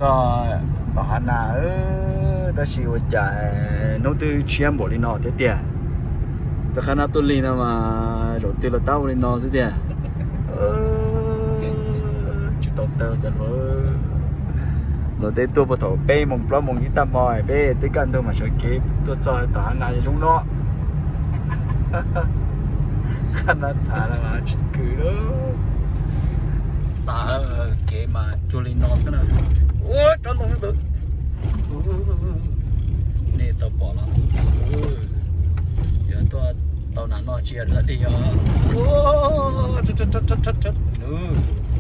Txog tom hav nas, tab sis ua cas hnub twb tshiab npaum li no thiab tiag. Txoj qab nab tuaj lig no mas zaum twg los tab ua li no xwb tiag. Tsis tau taw cas luag, luag tej tuaj puag thaum peb moos plaub moos ib tag hmo, peb twb kaj ntug mas sawv kev tuaj txog tom hav nas zoo no. Qab nab txhav no mas tsis kwv lawm. Tav kev mas cuag li no xwb na. Ua tsob ntoo ntawd, nej tau pom los? Yog tuaj tau nas no tsis yog dog dig os.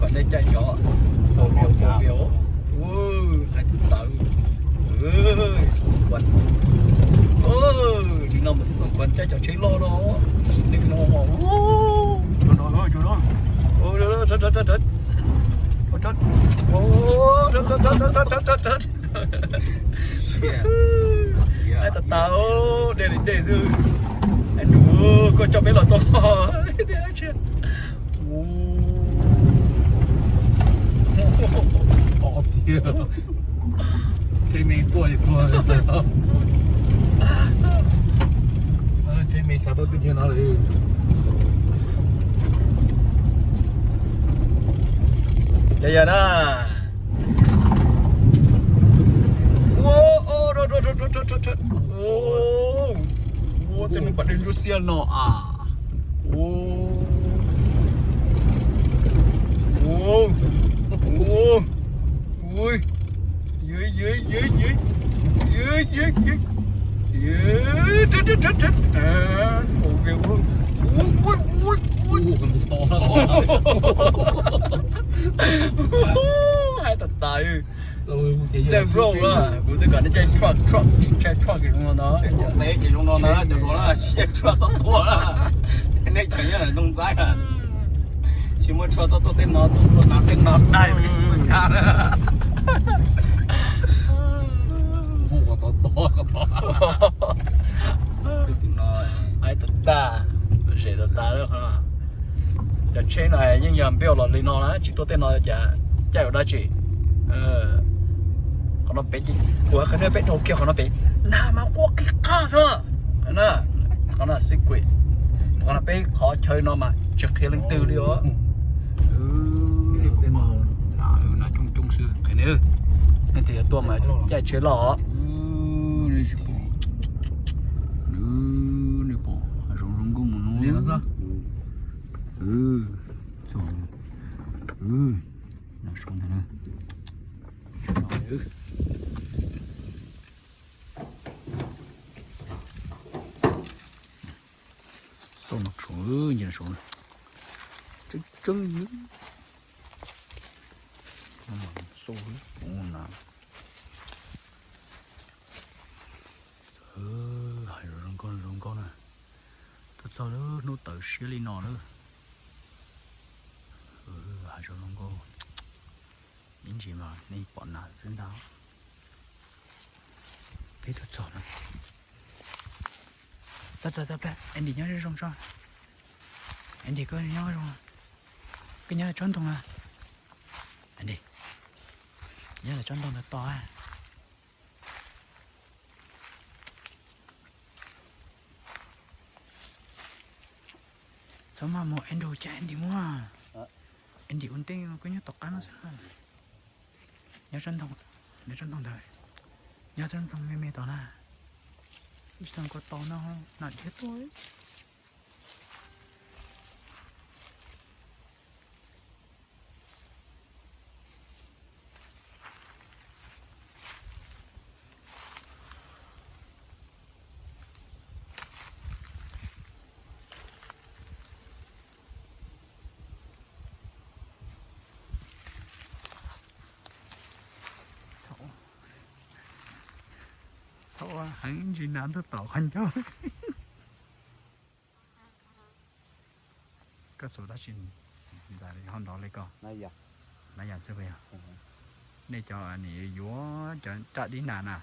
Kom nej caij cov four wheel, four wheel, hais tawv, xoom kuas. Li no mas twb xoom kuas caij cov tsheb loj no. Li no, hais tawv tawv, dej li dej xwb. Nus, koj coj peb los tau. Tsheb me tuaj tuaj, tsheb me sawv tuaj tib thiab no. Yog yog na. Ua, tej nus pas dej ntsuab xiab no as. Hais tawv tawv, tej vlog na, kuv twb kom nej caij truck, truck, tsis caij truck zoo no no. Tsis caij truck txhob tuaj, nej cov nyob zoo ntxaib. Tsis muaj tshuaj txhob tuaj tej no, tuaj tuaj nav tej no dai. Hais tag tag, zem tag tag lawm. Cov tsheb no yeej yog npej los li no na, tsis tuaj tej no cas caij ua dab tsi. Qhov no pem, kuv qhia nej peb dhau kiag qhov no pem, nas mas quaj qig qaj xwb. Qhov no secret, qhov no peb qhov chaw no mas tsis qhia leej twg li os. Nas coob coob xwb, qhia nej, nej tias yuav tuaj mas caij tsheb loj os. Nej pom zoo zoo nkauj mus no. Xauj no tshuav, nce saud, tseeb tseeb. Xauj na. Hav zoov zoo nkauj zoo nkauj na. Tuaj txog lub hnub tawv siab li no lawm. Hav zoov zoo nkauj. Ib ntsis mas nej pom nas xwb ntag. Peb tuaj txog no. Txog txog txog, Andy nyob zoo tso. Andy koj nyob zoo, koj nyob tsob ntoo na. Andy, nyob tsob ntoo ntawd tos. Txhob maj mus Andrew, cas Andy muaj. Andy ua ntej koj nyob tom qab no xwb. Nyob tsob ntoo, nyob tsob ntoo ntawd, nyob tsob ntoo me me tod na. Ib tsob ntoo ko tod no, nas dhia tuaj. Txhob ua heev, ntsis nas tuaj tom qhov ncauj. Koj xav tab sis ntxais li ho nrov li ko. Na yam xwb puas yog? Nej cov nim yuav cov raj dib nas na,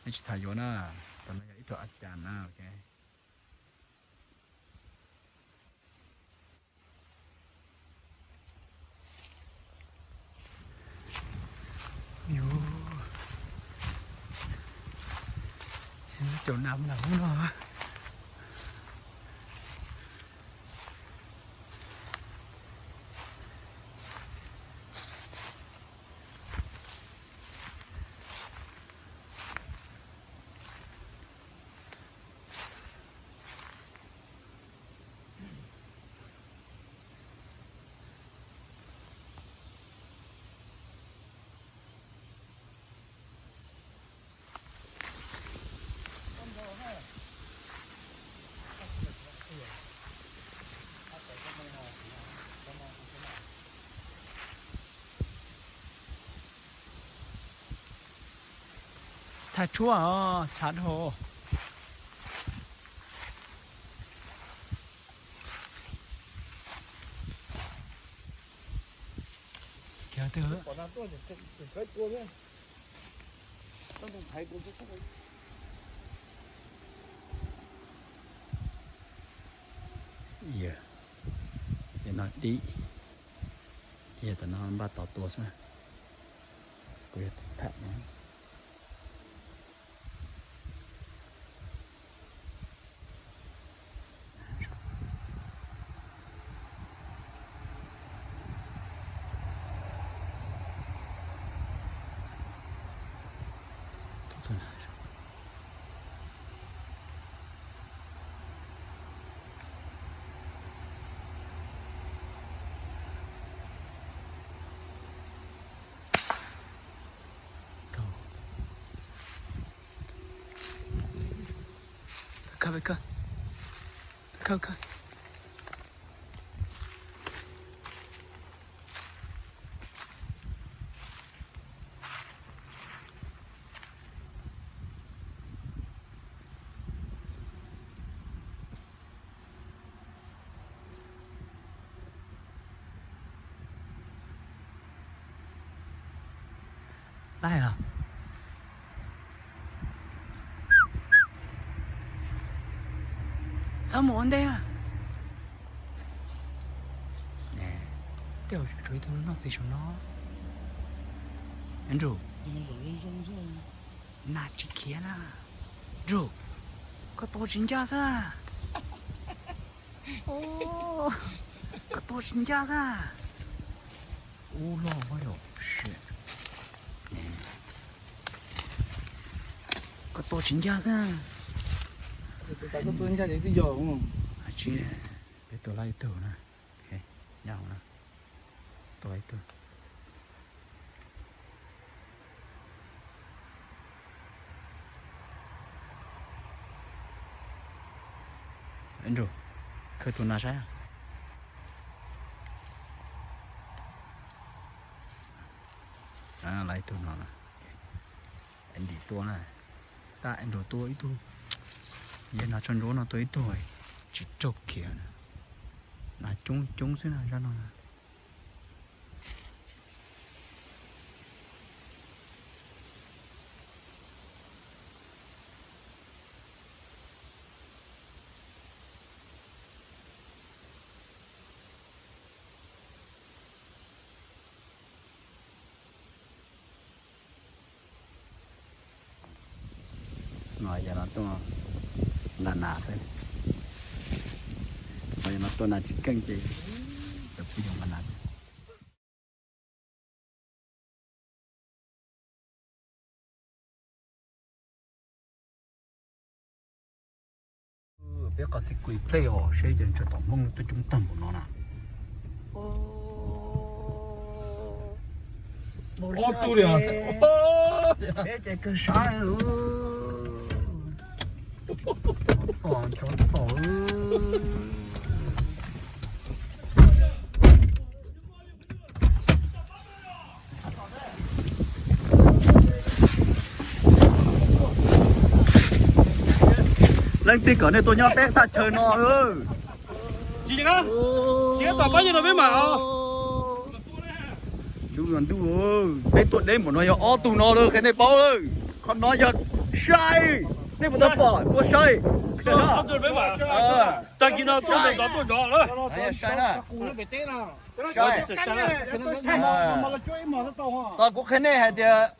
nej tsis tas yuav na. Cov no yog ib tug a cas na, ok. Yuav Caum nas mus nram hoob no. Thaj tshuab os, tshav dhau. Kiag twg? Yog, yog no dib, yog tam no npaj tos tua xwb, kuv yog tus tham no. Khawb, khawb, khawb. Laij los? Txhob mus ua ntej. Tej zaum tshuav ib tug noj txiv saum no. Andrew, nas tsis khiav na. Andrew, koj tua tsis ncaj xwb. Koj tua tsis ncaj xwb. Ub, loj yom. Koj tua tsis ncaj xwb. Tsis, peb tua laj ib tug na. Tua ib tug. Andrew, khawb tus nas saib. Lawv ib tug no, Andy tua na. Tab Andrew tua ib tug, yog nas tso ntsuab no tua ib tug, tsis raug khiav na. Nas coob coob xwb na zaj no. No yog no tuaj nqa nas xwb. Yog no tuaj nas tsis keej ces lawv pib yuav nqa nas. Peb qhov xib kis plej os, seb ces ntshe tom Hmoob tuaj coob tag npaum no na. Ob tug li. Peb ces kawg saib. Tom, tom. Leej twg kom nej tuaj nyob peb thaj chaw no? Tsis, tsis tom pab yog no peb mam. Ntuj, ntuj, peb tuaj deb npaum no yog ob tug no lawm, qhia nej paub lawm. Qhov no yog sai, nej puas tau pom, tua sai. Tag kis no tuaj zov tuaj zov lawm. Sai na. Sai. Tos kuv qhia nej hais tias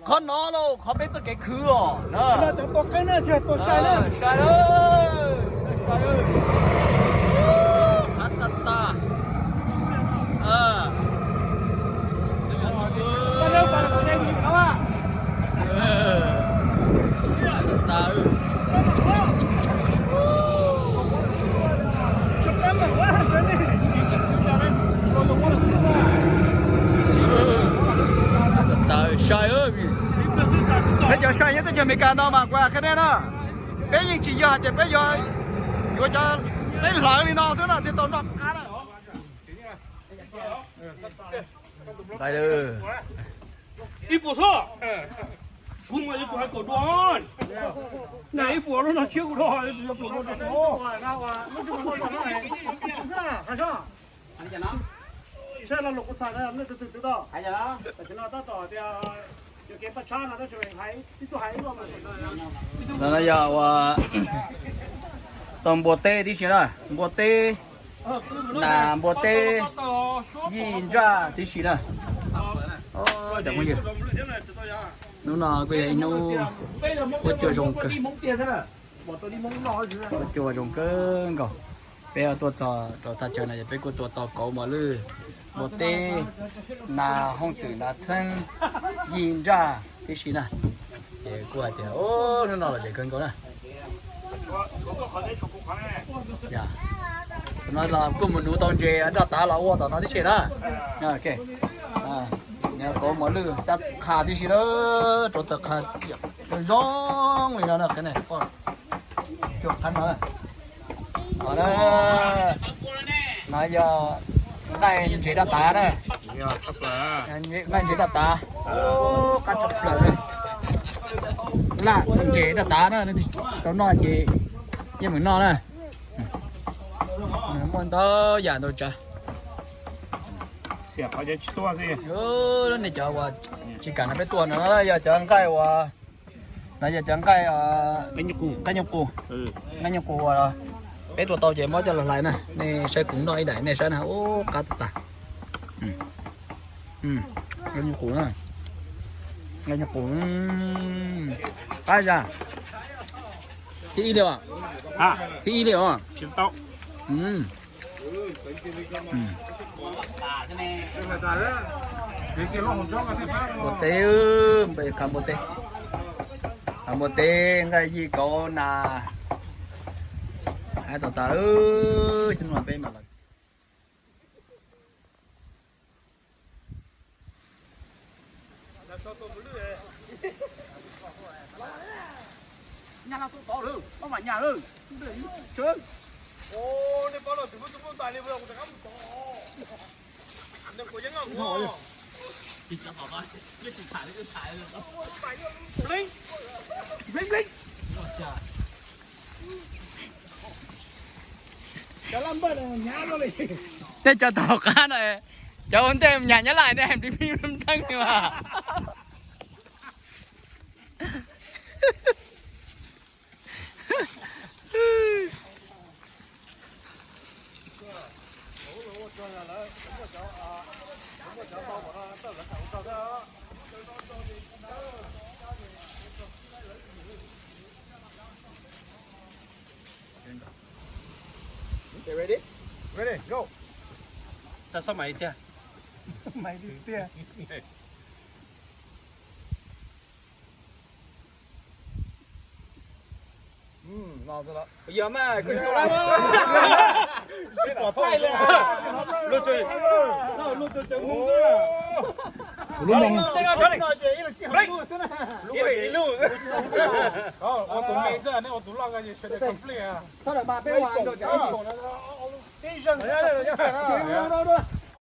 Qhov no lauj, qhov peb txoj kev khwv os na. Cov tua qeeb na, tsis tua sai na. Sai, sai, qab tag tag. Sai, peb cov sai nyob teb chaws Amelikas no mas kuv qhia nej na, peb yeej tsis yog hais tias peb yuav, yuav cov, peb hlawv li no xwb no thiaj tau noj qab na. Ib puas xwb. Kuv mas yuav tsum hais kom dua. Nag ib puas lub no tshiab kuv dua. No yog ua tau npua teb tib si na, npua teb, nas npua teb, yij nraj tib si na. Cov phooj ywg, hnub no kuj yog ib hnub kuj cua zoo kawg. Kuj cua zoo kawg nkaus. Peb tuaj txog rau thaj chaw no yog peb kuj tua tau kauv mos lwj, npua teb, nas hooj twm nas txheeb, yij nraj tib si na. Ces kuj hais tias hnub no lom zem kawg nkaus na. No los kuj mus nuv tau ntses nraj tav los ua tom no tib si na. Kauv mos lwj cab qha tib si na, rau tawm qha zoo li no na. Cua qhab no, no yog nqaij ntses nraj tav na. Nqaij ntses nraj tav, qab tshaj plaws na. Laj ntses nraj tav na, tsis tau noj ces yeej meem noj na. Muaj ntau yam ntau tsav. Nej cov uas tsis kam no peb tuaj no yog cov nqaij uas, no yog cov nqaij, nqaij nyuj qus, nqaij nyuj qus uas peb tua tau ces muab coj los hlais na. Nej saib kuv noj ib daim nej saib na, ub qab tag tag. Nqaij nyuj qus na, nqaij nyuj qus qab zag. Thib ib li os, thib ib li os. Npua teb, khav npua teb, khav npua teb nqaij yij kauv nas. Hais tau tas, xyoo no peb mam los. Nyab laj tuaj tod lawm, pab mam nyas lawm. Tej cov tom qab no, cov ua ntej nyas Nyab Laj ne, hais plig plig nteeb li mas. Ready? Ready, go. Tau xab mais tiag. Xab mais tiag. Yog mas, kuv xyov lawm. Luaj tsuag, luaj tsuag cov Hmoob xwb. Tus lub moo. Ib lub, ib lub. Ua tus me xwb, nej ua tus loj ko ces sawv daws complete. Tib zeeg xwb.